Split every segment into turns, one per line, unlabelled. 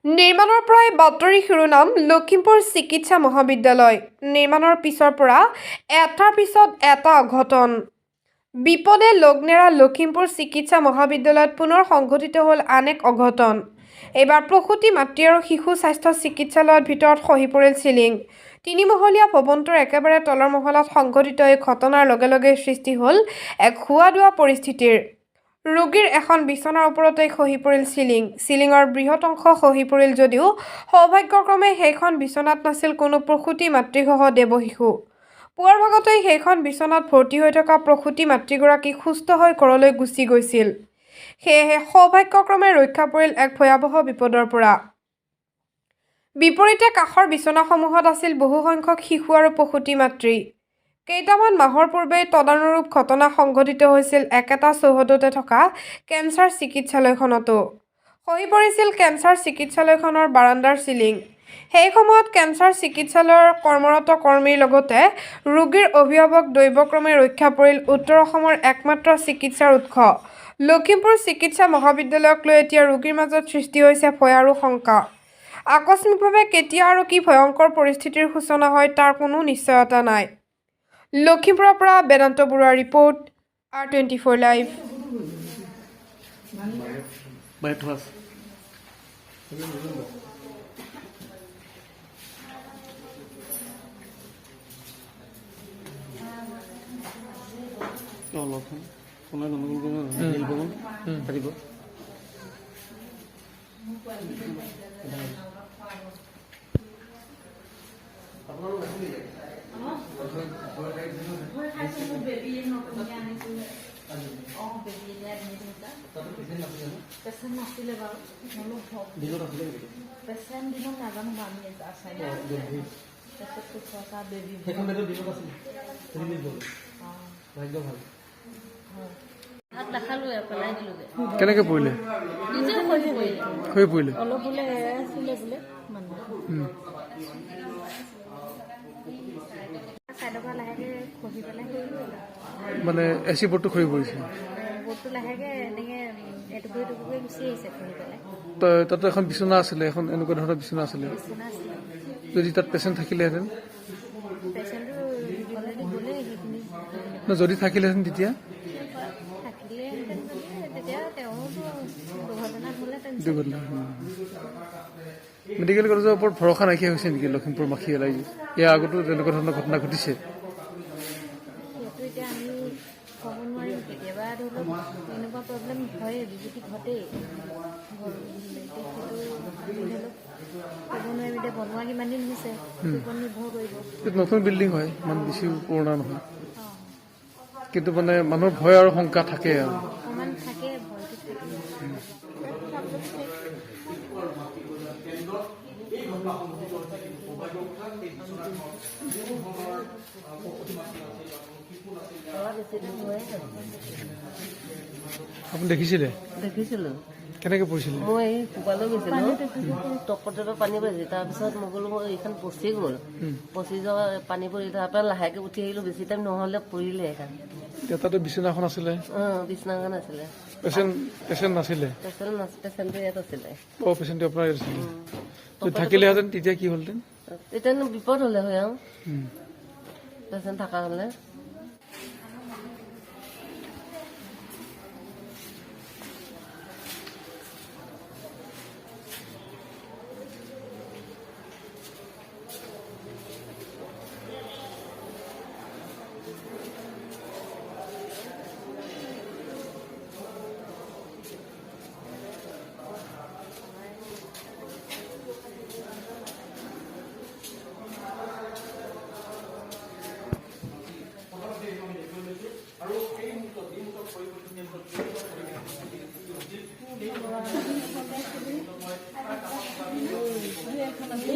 নিৰ্মাণৰ পৰাই বাতৰি শিৰোনাম লখিমপুৰ চিকিৎসা মহাবিদ্যালয়। নিৰ্মাণৰ পিছৰ পৰা এটাৰ পিছত এটা অঘটন। বিপদে লগ নেৰা লখিমপুৰ চিকিৎসা মহাবিদ্যালয়ত পুনৰ সংঘটিত হ'ল আন এক অঘটন। এইবাৰ প্ৰসূতি মাতৃ আৰু শিশু স্বাস্থ্য চিকিৎসালয়ৰ ভিতৰত খহি পৰিল চিলিং। তিনিমহলীয়া ভৱনটোৰ একেবাৰে তলৰ মহলাত সংঘটিত এই ঘটনাৰ লগে লগে সৃষ্টি হ'ল এক হুৱা দুৱা পৰিস্থিতিৰ। ৰোগীৰ এখন বিচনাৰ ওপৰতে খহি পৰিল চিলিং। চিলিঙৰ বৃহৎ অংশ খহি পৰিল যদিও সৌভাগ্যক্ৰমে সেইখন বিচনাত নাছিল কোনো প্ৰসূতি মাতৃসহ দেৱশিশু। পুৱাৰ ভাগতেই সেইখন বিচনাত ভৰ্তি হৈ থকা প্ৰসূতি মাতৃগৰাকী সুস্থ হৈ ঘৰলৈ গুচি গৈছিল। সেয়েহে সৌভাগ্যক্ৰমে ৰক্ষা পৰিল এক ভয়াৱহ বিপদৰ পৰা। বিপৰীতে কাষৰ বিচনাসমূহত আছিল বহুসংখ্যক শিশু আৰু প্ৰসূতি মাতৃ। কেইটামান মাহৰ পূৰ্বেই তদানুৰূপ ঘটনা সংঘটিত হৈছিল একেটা চৌহদতে থকা কেঞ্চাৰ চিকিৎসালয়খনতো। খহি পৰিছিল কেঞ্চাৰ চিকিৎসালয়খনৰ বাৰাণ্ডাৰ চিলিং। সেই সময়ত কেঞ্চাৰ চিকিৎসালয়ৰ কৰ্মৰত কৰ্মীৰ লগতে ৰোগীৰ অভিভাৱক দৈৱক্ৰমে ৰক্ষা পৰিল। উত্তৰ অসমৰ একমাত্ৰ চিকিৎসাৰ উৎস লখিমপুৰ চিকিৎসা মহাবিদ্যালয়ক লৈ এতিয়া ৰোগীৰ মাজত সৃষ্টি হৈছে ভয় আৰু শংকা। আকস্মিকভাৱে কেতিয়া আৰু কি ভয়ংকৰ পৰিস্থিতিৰ সূচনা হয়, তাৰ কোনো নিশ্চয়তা নাই। লখিমপুৰৰ পৰা বেদান্ত বৰুৱাৰ ৰিপৰ্ট, আৰ 24 লাইভ।
বাহিৰত থোৱা আছে। অলপ কোনে গণ্ডগোল কৰিব হেল্প হ'ব পাৰিব।
পেচেণ্ট নাছিলে বাৰু।
দিনত আছিলে নেকি?
পেচেণ্ট দিনত নাজানো বাৰু, আমি আছাই। তাৰপিছত ছটা বেবী।
সেইখন বেডত দিনত আছিলে, ৰিলিজ হ'ল। ভাগ্য ভাল।
ভাত নাখালোৱে, পেলাই দিলোগে।
কেনেকে পৰিলে?
নিজে খহি পৰিলে।
খহি পৰিলে?
অলপ বোলে আছিলে বোলে মানুহ। চাইডৰ পৰা লাহেকে খহি পেলাই হৈ গ'ল।
মানে এ চি বৰ্ডটো খহি পৰিছে?
বৰ্ডটো লাহেকে এনেকে এটুকুৰি টুকুৰি গুচি আহিছে খহি পেলাই।
তাতে এখন বিচনা আছিলে, এখন এনেকুৱা ধৰণৰ বিচনা আছিলে।
বিচনা আছিলে।
যদি তাত পেচেণ্ট থাকিলেহেঁতেন?
পেচেণ্টটো অলৰেডি গ'লেই সেইখিনি।
ন, যদি থাকিলেহেঁতেন তেতিয়া?
থাকিলেহেঁতেন যদি তেতিয়া তেওঁতো দুৰ্ঘটনাত হ'লহেঁতেন।
দুৰ্ঘটনা। মেডিকেল কলেজৰ ওপৰত ভৰসা নাইকিয়া হৈছে নেকি লখিমপুৰ মাখি ৰাইজ? ইয়াৰ আগতো তেনেকুৱা ধৰণৰ ঘটনা ঘটিছে।
সেইটো এতিয়া আমি ক'ব নোৱাৰিম। কেতিয়াবা ধৰি লওক এনেকুৱা প্ৰব্লেম হয়েই, বিজুতি ঘটেই। এতিয়া সেইটো আমি ধৰি লওক ক'ব নোৱাৰিম। এতিয়া বনোৱা কিমান দিন হৈছে, সেইটোৰ ওপৰত নিৰ্ভৰ কৰিব।
এইটো নতুন বিল্ডিং হয়, ইমান বেছি পুৰণা নহয়। কিন্তু মানে মানুহৰ ভয় আৰু শংকা থাকে আৰু।
অকণমান থাকে, ভয়টো থাকে।
আপুনি দেখিছিলে?
দেখিছিলো।
কেনেকে পৰিছিলে?
মই এই শুকালৈ গৈছিলো, টপতে পানী পৰিছে। তাৰপিছত মই গ'লো, মই এইখন পচি গ'ল। পচি যোৱা পানী পৰি তাৰপৰা লাহেকে উঠি আহিলো। বেছি টাইম নহ'লে পৰিলে সেইখন।
এতিয়া তাতে বিচনাখন আছিলে?
অঁ, বিচনাখন আছিলে।
পেচেণ্ট নাছিলে?
পেচেণ্ট নাছিল, পেচেণ্টটো ইয়াত আছিলে।
অ', পেচেণ্টটো আপোনাৰ ইয়াত আছিলে। যদি থাকিলেহেঁতেন তেতিয়া কি হ'লহেঁতেন?
তেতিয়ানো বিপদ হ'লে হয় আৰু পেচেণ্ট থকা হ'লে।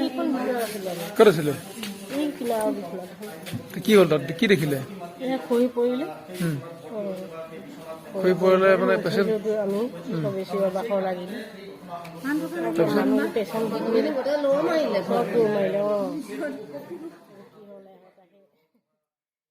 এইখন বিচনা আছিলে।
ক'ত আছিলে?
এই কিনাৰৰ বিচনাখন।
কি হ'ল তাত? কি দেখিলে?
এয়া খহি পৰিলে।
খহি পৰিলে মানে পেচেণ্ট?
আমি বেছি বাখৰ লাগিলে। পেচেণ্ট চব দৌৰ মাৰিলে, অঁ।